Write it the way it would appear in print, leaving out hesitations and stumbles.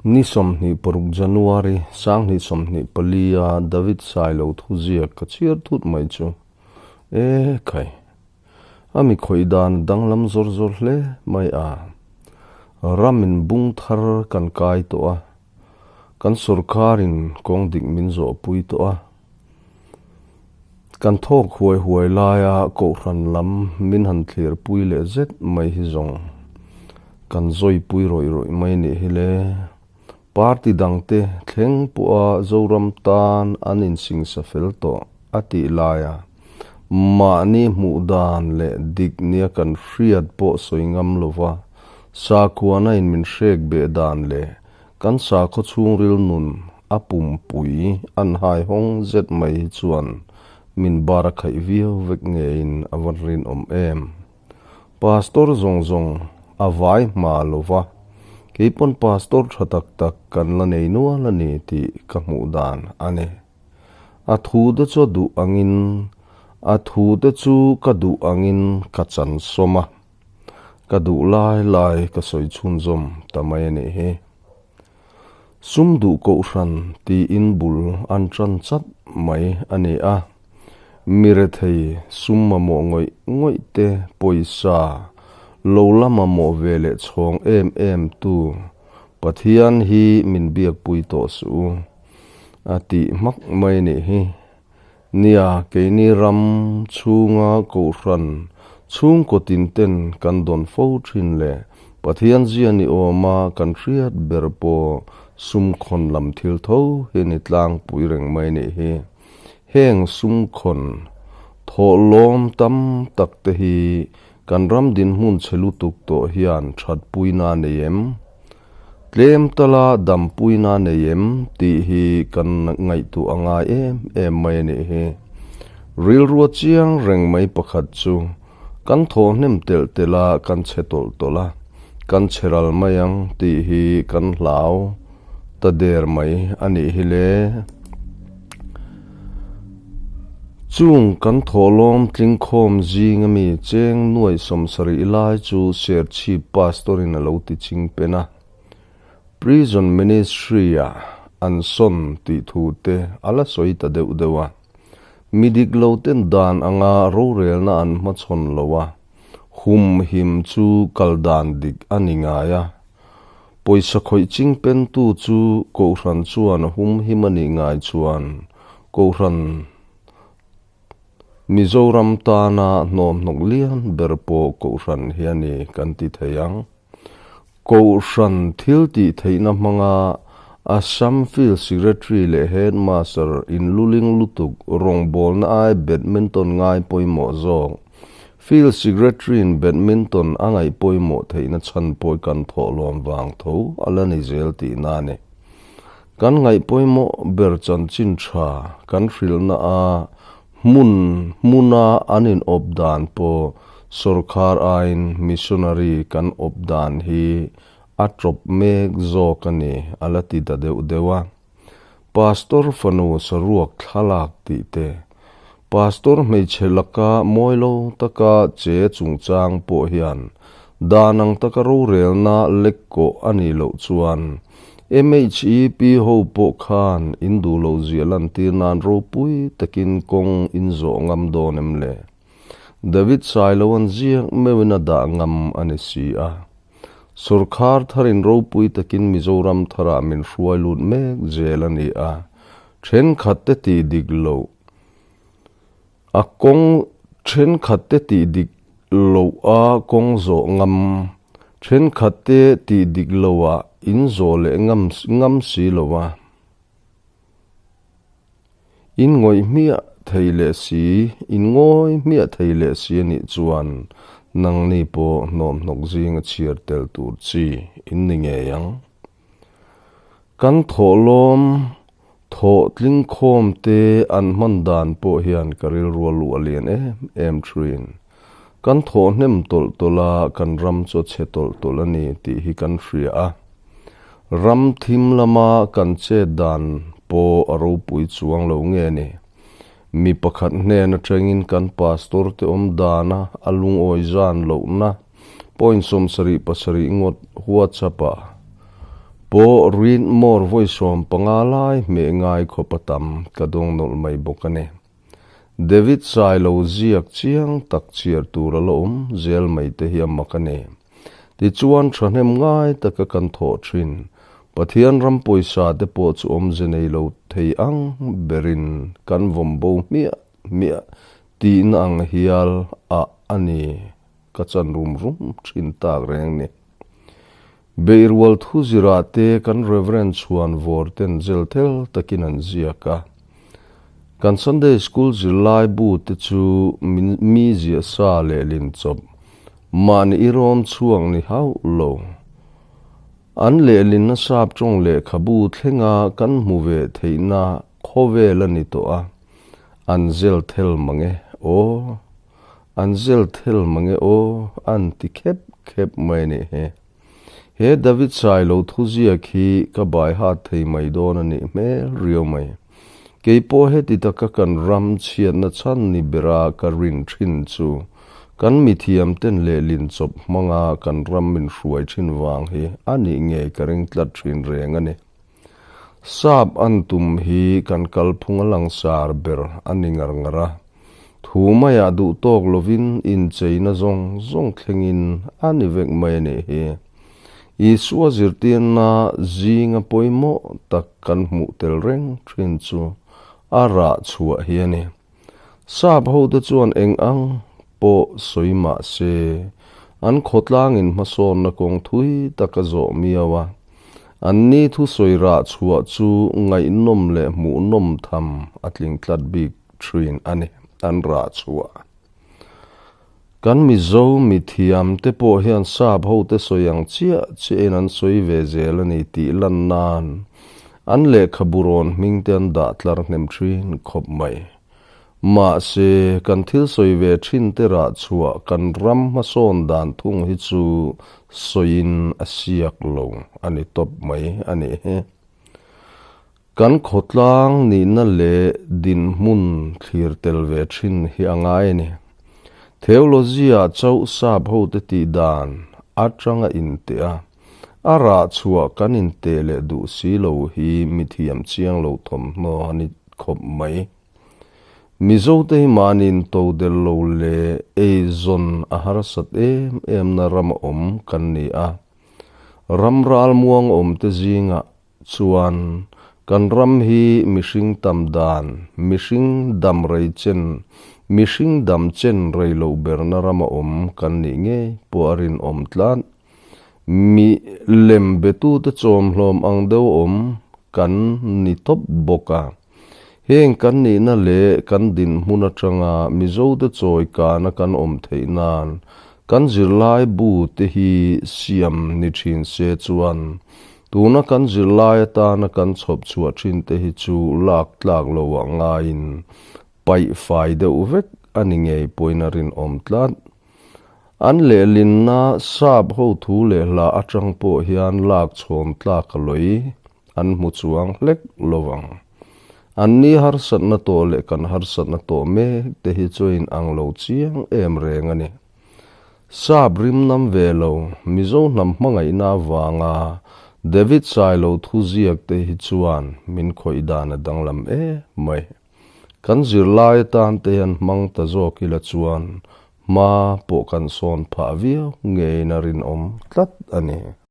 Ni 26 January 2024 a David Sailo thuziak ka chhiar thut mai chu e khai a mi khawih dan a danglam zawr zawr hle mai a. Ramin bung thar kan kai tawh a, kan sawrkarin kawng dik min zawhpui tawh a. Kan thawk huai huai laia kohhran lam min han thlirpui leh zet mai hi zawng kan zawipui rawih rawih mai nih hi le. Party dangte thleng pawha Zoram tan an insingsa fel tawh a tih laia mahni hmuh dan leh dik nia kan hriat pawh sawi ngam lova sakhuana in min hrek beh dan leh Kan sakhaw chhungril nun a pumpui an haihawng zet mai hi chuan min bar a khaih viau vek ngeiin a va rinawm em. Pastor zawng zawng a vai hma lo va, keipawn pastor tha tak tak kan la nei nual a ni tih ka hmuh dan a ni. A thu te chu a duh angin a thu te chu ka duh angin ka chan sawm a. Ka duh lai lai ka sawi chhunzawm ta mai a nih hi. Sum duh kohhran tiin bul an tan chat mai a ni a. Mi rethei sum mamawh ngawih ngawih te pawisa lo la mamawh ve leh chhawng em em tu Pathian hi min biakpui tawh suh u a tih hmak mai a nih hi. Nia, keini ram chhunga kohhran chhungkaw tinten kan dawn fo thin le, Pathian zia ni awma kan hriat ber pawh sumkhawn lam thil tho hi ni tlangpui reng mai nih hi. Heng sumkhawn thawhlawm tam tak te hi Kan ram dinhmun chhe lutuk tawh hian thatpuina nei em? Tlem tala dampuina nei em tih hi kan ngaihtuah a ngai em em mai a nih hi. Rilrua chiang reng mai pakhat chu kan thaw hnem telh telh a kan chhe tawlh tawlh a, kan chhe ral mai ang tih hi kan hlau ta der mai a nih hi le. Chung kan thawhlawm tlingkhawm zing ami cheng nuai 70 lai chu Serchhip Pastor-in a lo ti ching pen a. Prison Ministry-ah an sawn tih thu te a la sawi ta deuh deuh a. Mi dik lo ten dan anga rorelna an hmachhawn lo a, hum him chu kal dan dik a ni ngai a. Pawisa khawih ching pentu chu Kohhran chuan a hum him a nih ngai chuan Kohhran Mizoram tana hnawmhnawk lian ber pawh Kohhran hi a ni kan ti thei ang. Kohhran thil tih theihna hmanga Assam Field Secretary leh Headmaster inluling lutuk rawngbawlna ai badminton ngai pawimawh zawk Field Secretary-in badminton a ngaih pawimawh theihna chhan pawh kan thawhlawm vang tho a la ni zel tihna a ni. Kan ngaih pawimawh ber chanchin tha kan hrilhna a hmun hmuna an inawp dan pawh sawrkhar aiin missionary kan awp dan hi a tawp mek zawk a ni a la ti ta deuh deuh a. Pastor fanu saruak thlalak tih te, Pastor hmeichhe laka mawi lo taka che chungchang pawh hian dan ang taka rorelna lek kawh a nih loh chuan MHEP ho pawh khan in duh loh zia lantir nan ropui takin kawng in zawh ngam dawn em le? David Sailoan ziak meuhin a dah ngam a ni si a. Sawrkhar tharin ropui takin Mizoram tharah min hruai lut mek zel a ni a, thenkhat te tih dik loh a kawng thenkhat te tih dik loh a kawng zawh ngam, thenkhat te tih dik loh ah in zawh leh ngam ngam si lo a. In ngawih hmiah thei leh si, in ngawi hmiah thei leh si a nih chuan nangni pawh hnawmhnawk zinga chhiar tel tur chi in ni ngei ang. Kan thawhlawm thawh tlingkhawm te an hman dan pawh hian ka rilru a luh a lian em em thin. Kan thawh hnem tawlh tawlh a, kan ram chu a chhe tawlh tawlh a ni tih hi kan hria a. Ram thim lama kan chet dan pawh a ropui chuang lo nge ni. Mi pakhat hnen atangin kan pastor te awm dana a lungawi zan lohna point 77 ngawt WhatsApp ah. Pawh Read More vawi 15 lai hmeh ngai khawp a tam ka dawng nawlh mai bawk a ni. David Sailo ziak chiang tak chhiar tur a la awm zel mai te hi a mak a ni. Tichuan thahnem ngai taka kan thawh thin Pathian ram pawisa te pawh chu awmze nei lo thei ang berin kan vawm bo hmiah hmiah tihna ang hial ah a ni ka chan rum rum thin tak reng ni. Beihrual thu zirah te kan Reverend chhuan vawr ten zel thel takin an ziak a. Kan Sunday School zirlai bu te chu mi ziah sa lehlin chawp mahni i rawn chhuak ni hauh lo. An lehlinna sap tawng lehkhabu thlenga kan hmu ve theihna khawvel a ni tawh a, an zel thel mang e aw. An zel thel mange aw, an ti khep khep mai a nih hi. He David Sailo thuziak hi ka bai hat thei mai dawn a nih hmel riau mai. Kei pawh heti taka kan ram chhiatna chhan ni bera ka rin thin chu kan mithiam ten lehlin chawp hmanga kan ram min hruai thin vang hi a nih ngei ka ring tlat thin reng a ni. Sap an tum hi kan kalphung a langsar ber a ni ngar ngar a. Thu maiah duh tawk lovin incheina zawng zawng thlengin a ni vek mai a nih hi. Isua zirtirna zinga pawimawh tak kan hmuh tel reng thin chu a rah chhuah hi a ni. Sap hote chuan eng ang pawh sawi mah se, an khawtlangin hmasawnna kawng thui tak a zawh miau a. Anni thusawi rah chhuah chu ngaihnawm leh hmuhnawm tham a tling tlat bik thin a ni, an rah chhuah. Kan Mizo mithiam te pawh hian sap hote sawi ang chiah chiahin an sawi ve zel a ni tih lan nan an lehkhabu rawn hming te an dah tlar hnem thin khawp mai. Mahse, kan thil sawi ve thin te rah chhuah kan ram hmasawn dan thung hi chu sawiin a siak lo a ni tawp mai a nih hi. Kan khawtlang nihna leh dinhmun thlir tel ve thin hi a ngai a ni. Theology-ah chauh sap hote tih dan atanga inteh a, a rah chhuah kan inteh leh duh si lo hi mithiam chiang lo thawmhnaw a ni khawp mai. Mizote hi mahni intodel lo leh eizawn a harsat em emna rama awm kan ni a. Ram ralmuang awmte zingah Chuan, kan ram hi mihring tam dan, mihring dam rei chen, mihring dam chen rei loh berna rama awm kan nih ngei pawh a rinawm tlat. Mi lem betute chawmhlawm ang deuh awm kan ni tawp bawk a. Heng kan nihna leh kan dinhmun atanga Mizote chawi kana kan awm theih nan kan zirlai bu te hi siam ni thin se chuan tuna kan zirlai atana kan chhawp chhuah thin te hi chu lak tlak lo ah ngaiin paih fai deuh vek a ni ngei pawhin a rinawm tlat. An lehlinna sap ho thu leh hla atang pawh hian lak chhawn tlak a lawi. An hmu chuang hlek lo ang. Anni harsatna tawh leh kan harsatna tawh mek te hi chu a inang lo chiang em reng a ni. Sap rim nam ve lo, Mizo hnam hmangaihna avanga David Sailo thu ziak te hi chuan min khawih dan a danglam em mai. Kan zirlai atan te hian hmang ta zawk ila chuan hma pawh kan sawn phah viau ngeiin a rinawm tlat a ni.